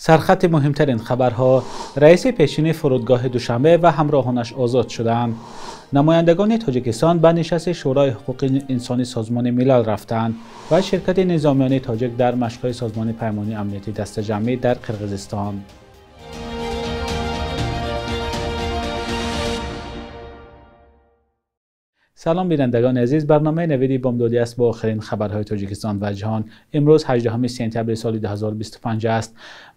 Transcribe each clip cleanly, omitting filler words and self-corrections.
Сархати муҳимтарин хабарҳо: раиси пешини фурудгоҳи Душанбе ва ҳамроҳонаш озод шуданд. Намояндагони Тоҷикистон ба нишасти Шӯрои ҳуқуқи инсони Созмони Милал рафтанд ва ширкати низомиёни тоҷик дар машқҳои Созмони Паймони Амнияти Дастаҷамъӣ дар Қирғизистон. Салом бинандагони азиз, барномаи Навиди Бомдодӣ аст бо охирин хабарҳои Тоҷикистон ва ҷаҳон. Имрӯз 18 сентябри соли 2025 аст.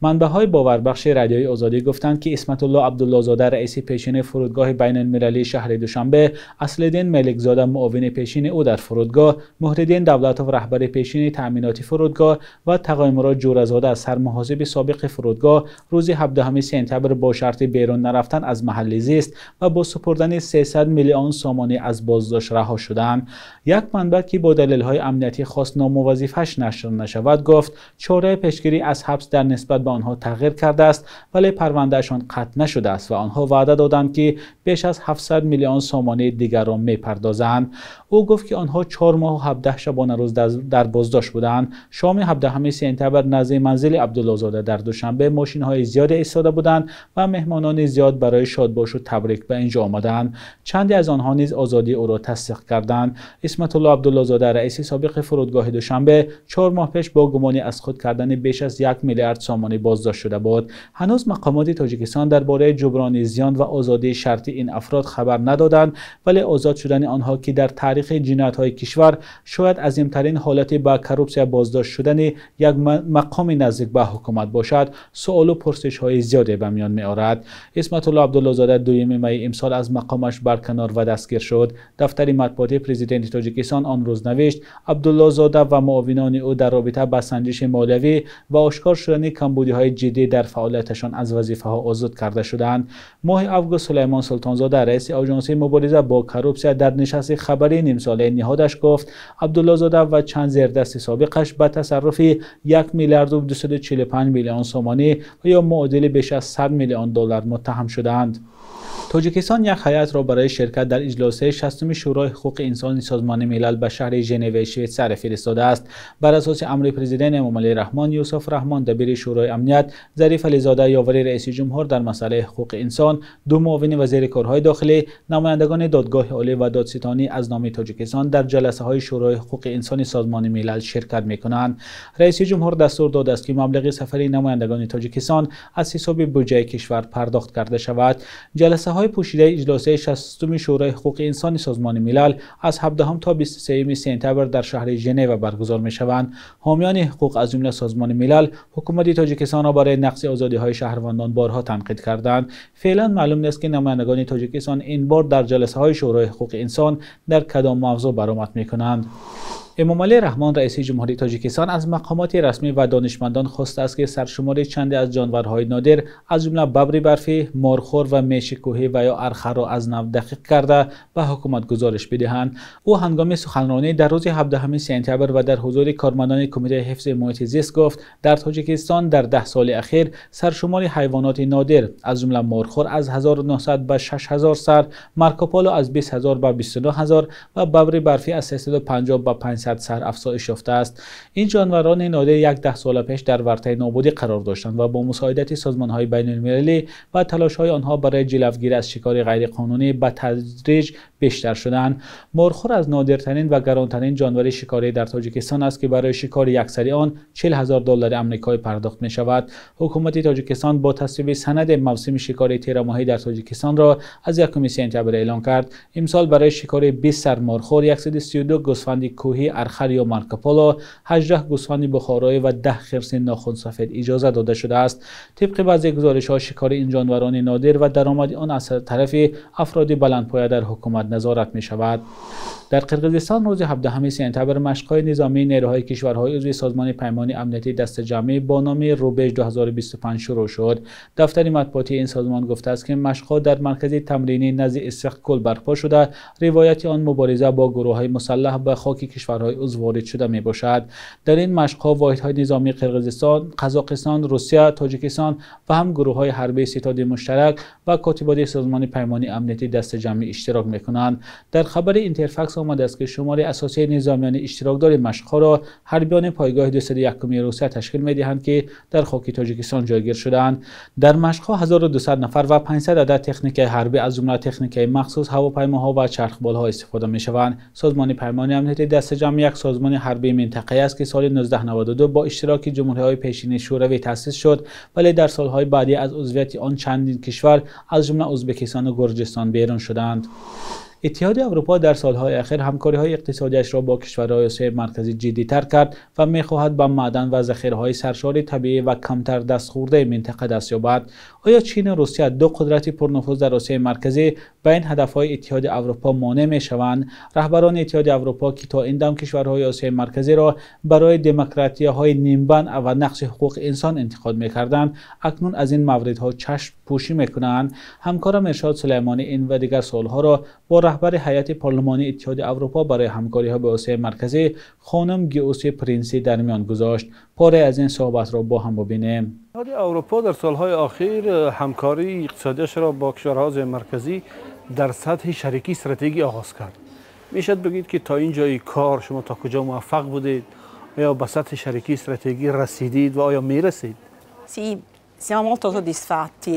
Манбаъҳои боварбахши Радиои Озодӣ гуфтанд, ки Исматулло Абдуллозода, раиси пешини фурудгоҳи байналмилалии шаҳри Душанбе, Аслиддин Меликзода, муовини пешини ӯ дар фурудгоҳ, Муҳриддин Давлатов, раҳбари пешини таъминоти фурудгоҳ ва Тағоймурод Ҷӯразода, сармуҳосиби собиқи фурудгоҳ, рӯзи 17 сентябр бо шарти берун нарафтан аз маҳалли зист ва бо супурдани 300 миллион сомонӣ аз боздошт раҳо шуданд. Як манбаъ, ки бо далелҳои амниятӣ хост ному вазифааш нашр нашавад, гуфт чораи пешгирӣ аз ҳабс дар нисбат ба онҳо тағйир кардааст, вале парвандаашон қатъ нашудааст ва онҳо ваъда доданд, ки беш аз 700 миллион сомонии дигарро мепардозанд. Ӯ гуфт, ки онҳо 4 моҳу 17 шабонарӯз дар боздошт буданд. Шоми 17 сентябр назди манзили Абдуллозода дар Душанбе мошинҳои зиёде истода буданд ва меҳмонони зиёд барои шодбошу табрик ба инҷо омаданд. Чанде аз онҳо низ озодии ӯро тасдиқ карданд. Исматулло Абдуллозода, раиси собиқи фурудгоҳи Душанбе, 4 моҳ пеш бо гумони аз худ кардани беш аз 1 миллиард сомонӣ боздошт шуда буд. Ҳанӯз мақомоти Тоҷикистон дар бораи ҷуброни зиён ва озодии шартии ин афрод хабар надоданд, вале озод шудани онҳо, ки дар таърихи ҷиноятҳои кишвар шояд азимтарин ҳолати ба коррупсия боздошт шудани як мақоми наздик ба ҳукумат бошад, суолу пурсишҳои зиёде ба миён меорад. Исматулло Абдуллозода 2 майи имсол аз мақомаш барканор ва дастгир шуд. Дафтари матбуоти президенти Тоҷикистон он рӯз навишт, Абдуллозода ва муовинони ӯ дар робита ба санҷиши молиявӣ ва ошкор шудани камбудиҳои ҷиддӣ дар фаъолияташон аз вазифаҳо озод карда шуданд. Моҳи август Сулаймон Султонзода, раиси Оҷонсии мубориза бо коррупсия, дар нишасти хабарии нимсолаи ниҳодаш гуфт, Абдуллозода ва чанд зердасти собиқаш ба тасарруфи 1 миллиарду 245 миллион сомонӣ ва ё муодили беш аз 100 миллион доллар муттаҳам шудаанд. Тоҷикистон як ҳайатро барои ширкат дар иҷлосияи 60-уми Шӯрои ҳуқуқи инсони Созмони Милал ба шаҳри Женеваи Швейтсария фиристодааст. Бар асоси амри президент Эмомалӣ Раҳмон, Юсуф Раҳмон, дабири Шӯрои амният, Зариф Ализода, ёвари раиси ҷумҳур дар масъалаи ҳуқуқи инсон, 2 муовини вазири корҳои дохилӣ, намояндагони додгоҳи олӣ ва додситонӣ аз номи Тоҷикистон дар ҷаласаҳои Шӯрои ҳуқуқи инсони Созмони Милал ширкат мекунанд. Раиси ҷумҳур дастур додааст, ки маблағи сафари намояндагони Тоҷикистон аз ҳисоби буҷаи кишвар пардохт карда шавад. Ҷаласаҳои пӯшидаи иҷлосияи 60-уми Шӯрои ҳуқуқи инсони Созмони Милал аз 17 то 23 сентябр дар шаҳри Женева баргузор мешаванд. Ҳомиёни ҳуқуқ аз ҷумла Созмони Милал ҳукумати Тоҷикистонро барои нақзи озодиҳои шаҳрвандон борҳо танқид карданд. Феълан маълум нест, ки намояндагони Тоҷикистон ин бор дар ҷаласаҳои Шӯрои ҳуқуқи инсон дар кадом мавзӯъ баромад мекунанд. Эмомалӣ Раҳмон, раиси ҷумҳурии Тоҷикистон, аз мақомоти расмӣ ва донишмандон хостааст, ки саршумори чанде аз ҷонварҳои нодир, аз ҷумла бабри барфӣ, морхӯр ва меши кӯҳӣ ва ё архарро аз нав дақиқ карда ба ҳукумат гузориш бидиҳанд. Ӯ ҳангоми суханронӣ дар рӯзи 17 сентябр ва дар ҳузури кормандони Кумитаи ҳифзи муҳити зист гуфт, дар Тоҷикистон дар 10 соли ахир саршумори ҳайвоноти нодир, аз ҷумла морхӯр аз 1900 ба 6000 сар, Маркополо аз 20000 ба 29000 ва бабри барфӣ аз 350 ба 500 сар афзоиш ёфтааст. Ин ҷонварони нодир 10 сола пеш дар вартаи нобудӣ қарор доштанд ва бо мусоидати созмонҳои байналмилалӣ ва талошҳои онҳо барои ҷилавгирӣ аз шикори ғайриқонунӣ ба тадриҷ бештар шуданд. Морхӯр аз нодиртарин ва гаронтарин ҷонвари шикорӣ дар Тоҷикистон аст, ки барои шикори яксари он 40,000 доллари амрикоӣ пардохт мешавад. Ҳукумати Тоҷикистон бо тасвиби санади мавсими шикори тирамоҳӣ дар Тоҷикистонро аз 1 сентябр эълон кард. Имсол барои шикори 20 сар морхӯр, 132 гӯсфанди кӯҳӣ архар ё Маркополо, 18 гӯсфанди бухороӣ ва 10 хирси нохунсафед иҷоза дода шудааст. Тибқи баъзе гузоришҳо, шикори ин ҷонварони нодир ва даромади он аз тарафи афроди баландпоя дар ҳукумат назорат мешавад. Дар Қирғизистон рӯзи 17 сентябр машқҳои низомии нерӯҳои кишварҳои узви Созмони Паймони Амнияти Дастаҷамъӣ бо номи Рубеж 2025 шурӯъ шуд. Дафтари матбуотии ин созмон гуфтааст, ки машқҳо дар маркази тамринӣ назди Истиқкул барпо шуда, ривояти он мубориза бо гурӯҳҳои мусаллаҳ ба хоки кишварҳои Кишварҳои узв ворид шуда мебошад. Дар ин машқҳо воҳидҳои низомии Қирғизистон, Қазоқистон, Русия, Тоҷикистон ва ҳам гурӯҳҳои ҳарбии ситоди муштарак ва котиботи Созмони Паймони Амнияти Дастаҷамъӣ иштирок мекунанд. Дар хабари Интерфакс омадааст, ки шумори асосии низомиёни иштирокдори машқҳоро ҳарбиёни пойгоҳи 201 Русия ташкил медиҳанд, ки дар хоки Тоҷикистон ҷойгир шудаанд. Дар машқҳо 1200 нафар ва 500 адад техникаи ҳарбӣ, аз ҷумла техникаи махсус, ҳавопаймоҳо ва чархболҳо истифода мешаванд. Созмони Паймони Амнияти Дастаҷамъӣ як созмони ҳарбии минтақавӣ аст, ки соли 1992 бо иштироки ҷумҳуриҳои пешини Шӯравӣ таъсис шуд, вале дар солҳои баъдӣ аз узвияти он чандин кишвар, аз ҷумла Ӯзбекистон ва Гурҷистон, берун шуданд. Иттиҳоди Аврупо дар солҳои охир ҳамкориҳои иқтисодиашро бо кишварҳои Осиёи Марказӣ ҷиддитар кард ва мехоҳад ба маъдан ва захираҳои саршори табиӣ ва камтар дастхӯрдаи минтақа даст ёбад. Оё Чин ва Русия, ду қудрати пурнуфуз дар Осиёи Марказӣ, ба ин ҳадафҳои Иттиҳоди Аврупо монеъ мешаванд? Раҳбарони Иттиҳоди Аврупо, ки то ин дам кишварҳои Осиёи Марказиро барои демократияҳои нимбанд ва нақси ҳуқуқи инсон интиқод мекарданд, акнун аз ин мавридҳо чашмпӯшӣ мекунанд. Ҳамкорам Иршод Сулаймонӣ ин ва дигар суолҳоро бо раҳбари ҳайати парлумонии Иттиҳоди Аврупо барои ҳамкориҳо ба Осиёи Марказӣ хонум Гиуси Принси дар миён гузошт. Пораи аз ин суҳбатро бо ҳам бубинем. Иттиҳоди Аврупо дар солҳои охир ҳамкории иқтисодиашро бо кишварҳои Осиёи Марказӣ дар сатҳи шарикии стратегӣ оғоз кард. Мешавад бигӯед, ки то ин ҷои кор шумо то куҷо муваффақ будед? Оё ба сатҳи шарикии стратегӣ расидид ва оё мерасид? Siamo molto soddisfatti.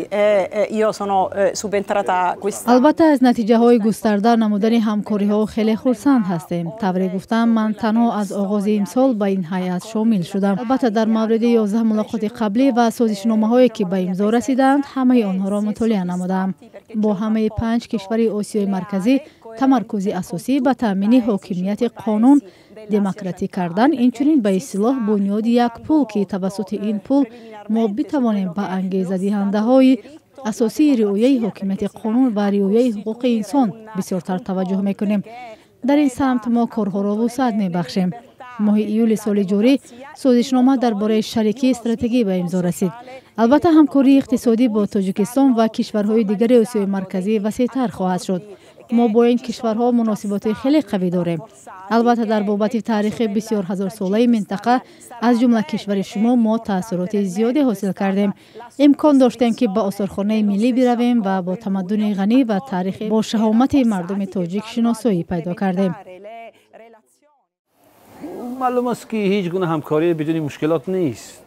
Io sono subentrata questa. Албатта, аз натиҷаҳои густарда намудани ҳамкориҳо хеле хурсанд ҳастем. Тавре гуфтам, ман танҳо аз оғози имсол ба ин ҳайат шомил шудам. Албатта, дар мавриди 11 мулоқоти қаблӣ ва созишномаҳое, ки ба имзо расидаанд, ҳамаи онҳоро мутолиа намудаам. Бо ҳамаи 5 кишвари Осиёи Марказӣ тамаркузи асосӣ ба таъмини ҳокимияти қонун, демократӣ кардан, инчунин ба истилоҳ бунёди як пул, ки тавассути ин пул мо битавонем ба ангезадиҳандаҳои асосии риояи ҳокимияти қонун ва риояи ҳуқуқи инсон бисёртар таваҷҷӯҳ мекунем. Дар ин самт мо корҳоро вусъат мебахшем. Моҳи июли соли ҷорӣ созишнома дар бораи шарикии стратегӣ ба имзо расид. Албатта, ҳамкории иқтисодӣ бо Тоҷикистон ва кишварҳои дигари Осиёи Марказӣ васеътар хоҳад шуд. Мо бо ин кишварҳо муносиботи хеле қавӣ дорем. Албатта, дар бобати таърихи бисёр ҳазорсолаи минтақа, аз ҷумла кишвари шумо, мо таассуроти зиёде ҳосил кардем. Имкон доштем, ки ба осорхонаи миллӣ биравем ва бо тамаддуни ғанӣ ва таърихи бо шаҳомати мардуми тоҷик шиносоӣ пайдо кардем. Маълум аст, ки ҳеҷ гуна ҳамкорӣ бидуни мушкилот нест.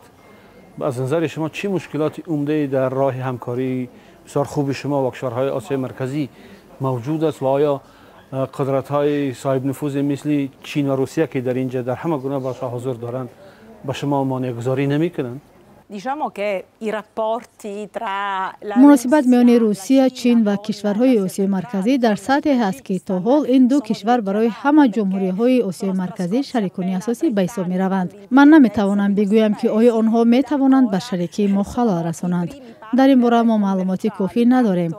Аз назари шумо чӣ мушкилоти умдае дар роҳи ҳамкории бисёр хуби шумо ва кишварҳои Осиёи Марказӣ мавҷуд аст ва оё қудратҳои соҳибнуфузе мисли Чин ва Русия, ки дар инҷа дар ҳама гуна бахшҳо ҳузур доранд, ба шумо монеъгузорӣ намекунанд? Муносибат миёни Русия, Чин ва кишварҳои Осиёи Марказӣ дар сатҳе ҳаст, ки то ҳол ин ду кишвар барои ҳама ҷумҳуриҳои Осиёи Марказӣ шарикони асосӣ ба ҳисоб мераванд. Ман наметавонам бигӯям, ки оё онҳо метавонанд ба шарикии мо халал расонанд. Дар ин бора мо маълумоти кофӣ надорем.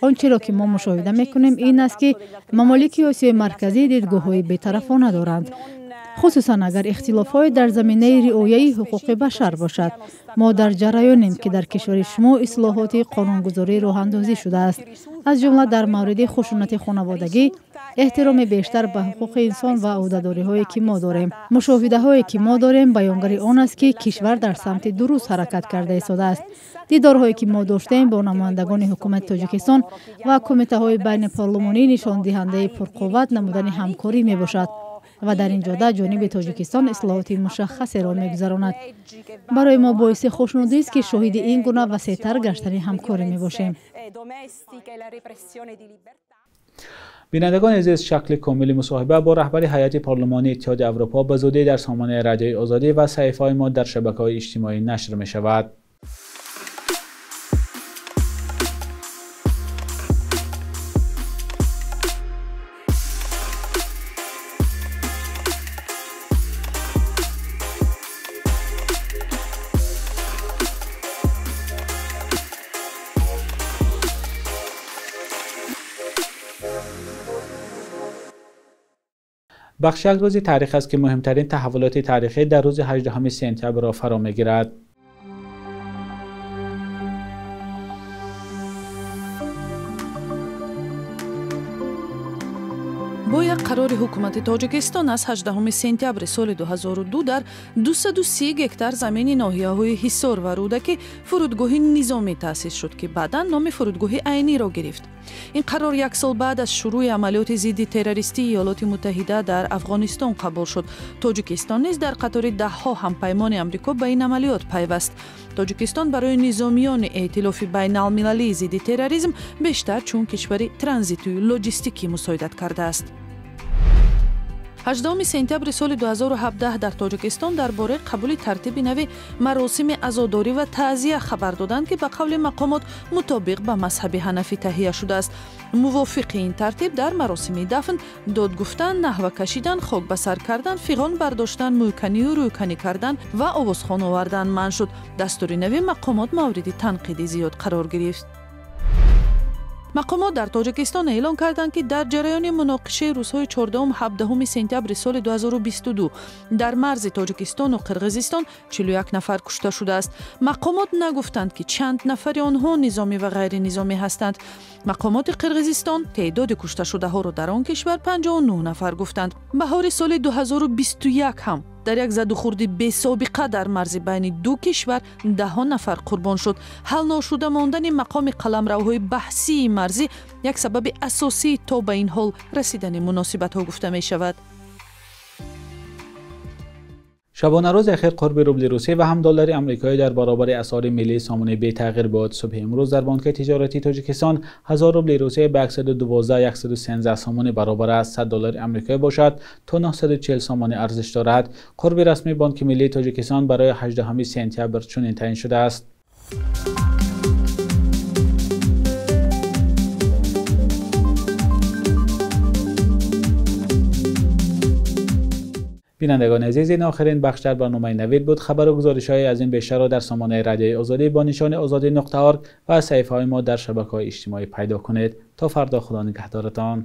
Он чиро ки мо мушоҳида мекунем, ин аст, ки мамолики Осиёи Марказӣ дидгоҳҳои бетарафона доранд, хусусан агар ихтилофҳое дар заминаи риояи ҳуқуқи башар бошад. Мо дар ҷараёнем, ки дар кишвари шумо ислоҳоти қонунгузорӣ роҳандозӣ шудааст, аз ҷумла дар мавриди хушунати хонаводагӣ, эҳтироми бештар ба ҳуқуқи инсон ва ӯҳдадориҳое, ки мо дорем. Мушоҳидаҳое, ки мо дорем, баёнгари он аст, ки кишвар дар самти дуруст ҳаракат карда истодааст. Дидорҳое, ки мо доштем бо намояндагони ҳукумати Тоҷикистон ва кумитаҳои байнипарлумонӣ, нишондиҳандаи пурқувват намудани ҳамкорӣ мебошад ва дар ин ҷода ҷониби Тоҷикистон ислоҳоти мушаххасеро мегузаронад. Барои мо боиси хушнудист, ки шоҳиди ин гуна васеътар гаштани ҳамкорӣ мебошем. Бинандагони азиз, шакли комили мусоҳиба бо раҳбари ҳайати парлумонии Иттиҳоди Аврупо ба зудӣ дар сомонаи Радиои Озодӣ ва саҳифаҳои мо дар шабакаҳои иҷтимоӣ нашр мешавад. Бахш як рӯзи таърих аст, ки муҳимтарин таҳаввулоти таърихӣ дар рӯзи 18 сентябрро фаро мегирад. Бояд Як қарори ҳукумати Тоҷикистон аз 18 сентябри соли 2002 дар 230 гектар замини ноҳияҳои Ҳисор ва Рӯдакӣ фурудгоҳи низомӣ таъсис шуд, ки баъдан номи фурудгоҳи Айниро гирифт. Ин қарор як сол баъд аз шурӯи амалиёти зидди террористии Иёлоти Муттаҳида дар Афғонистон қабул шуд. Тоҷикистон низ дар қатори даҳҳо ҳампаймони Амрико ба ин амалиёт пайваст. Тоҷикистон барои низомиёни эътилофи байналмилалии зидди терроризм бештар чун кишвари транзитию лоҷистикӣ мусоидат кардааст. 18 сентябри соли 2017 дар Тоҷикистон дар бораи қабули тартиби нави маросими азодорӣ ва таъзия хабар доданд, ки ба қавли мақомот мутобиқ ба мазҳаби ҳанафӣ таҳия шудааст. Мувофиқи ин тартиб дар маросими дафн дод гуфтан, наҳва кашидан, хок ба сар кардан, фиғон бардоштан, мӯйканию рӯйканӣ кардан ва овозхон овардан манъ шуд. Дастури нави мақомот мавриди танқиди зиёд қарор гирифт. Мақомот дар Тоҷикистон эълон карданд, ки дар ҷараёни муноқишаи рӯзҳои 14-17 сентябри соли 2022 дар марзи Тоҷикистону Қирғизистон 41 нафар кушта шудааст. Мақомот нагуфтанд, ки чанд нафари онҳо низомӣ ва ғайринизомӣ ҳастанд. Мақомоти Қирғизистон теъдоди кушташудаҳоро дар он кишвар 59 нафар гуфтанд. Баҳори соли 2021 ҳам дар як задухӯрди бесобиқа дар марзи байни ду кишвар даҳҳо нафар қурбон шуд. Ҳал ношуда мондани мақоми қаламравҳои баҳсии марзӣ як сабаби асосии то ба ин ҳол расидани муносибатҳо гуфта мешавад. Шабонарӯзи ахир қурби рубли русия ва ҳам доллари амрикоӣ дар баробари асъори миллии сомонӣ бетағйир буд. Субҳи имрӯз дар бонки тиҷоратии Тоҷикистон 1000 рубли русия ба 112-113 сомонӣ баробар аст. 100 доллари амрикоӣ бошад то 940 сомонӣ арзиш дорад. Қурби расмии Бонки миллии Тоҷикистон барои 18 сентябр чунин таъин шудааст. Бинандагони азиз, ин охирин бахш дар барномаи Навид буд. Хабару гузоришҳои аз ин бештарро дар сомонаи радиои Озодӣ бо нишони озодӣ.org ва саҳифаҳои мо дар шабакаҳои иҷтимоӣ пайдо кунед. То фардо, Худо нигаҳдоратон.